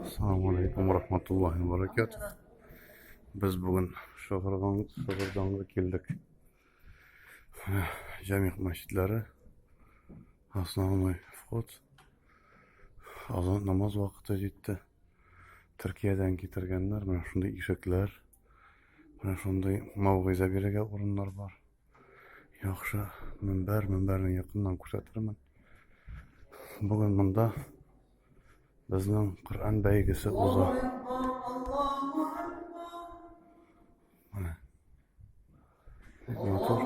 Ассаламу алейкум рахматуллахи ва баракатух. Без бүген Шыгырдан, Шыгырданга килдек. Җәмигъ мәчетләре. Основной вход. Азан намаз вакыты җитте. Төркиядән китергәннәр. Менә шундый ишекләр. Менә шундый маугыйза бирергә урыннар бар. Яхшы мөнбәр, мөнбәрне якыннан күрсәтермен. Бүген монда безнең Коръән бәйгесе уза. Менә. Бик матур.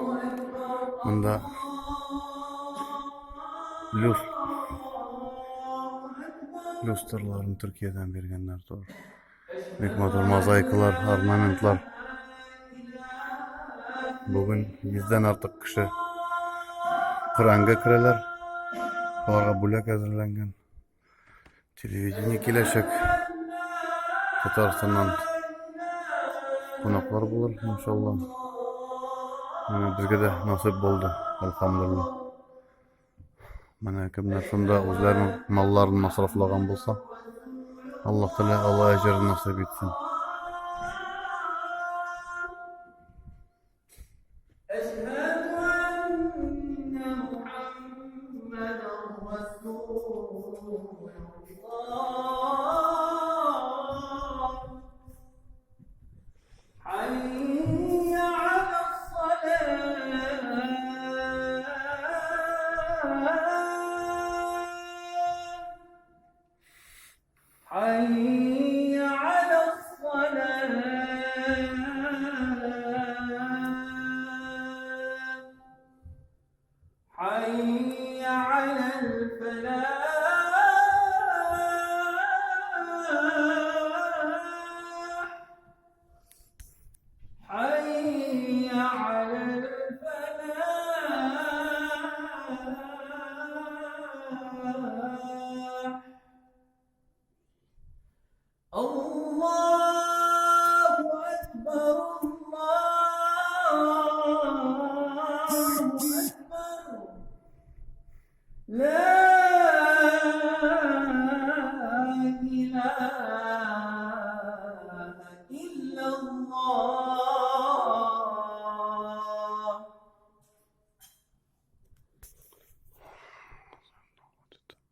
Монда люст люстрларын Төркиядән биргәннәр тоже. Бик матур мозаикалар, орнаментлар. Бүген йөздән артык кеше Коръәнгә керәләр. Аларга бүләк әзерләнгән. Телевидение киләчәк. Татарстаннан кунаклар булыр, иншалла. Менә безгә дә насыйп булды, әлхәмдулилла. Менә кемнәр шунда үзләренең малларын масрафлаган булса, Аллаһ Тәгалә Алла әҗерен насыйп итсен. حي على الصلاة حي على الفلاح حي على الفلاح الله أكبر الله أكبر لا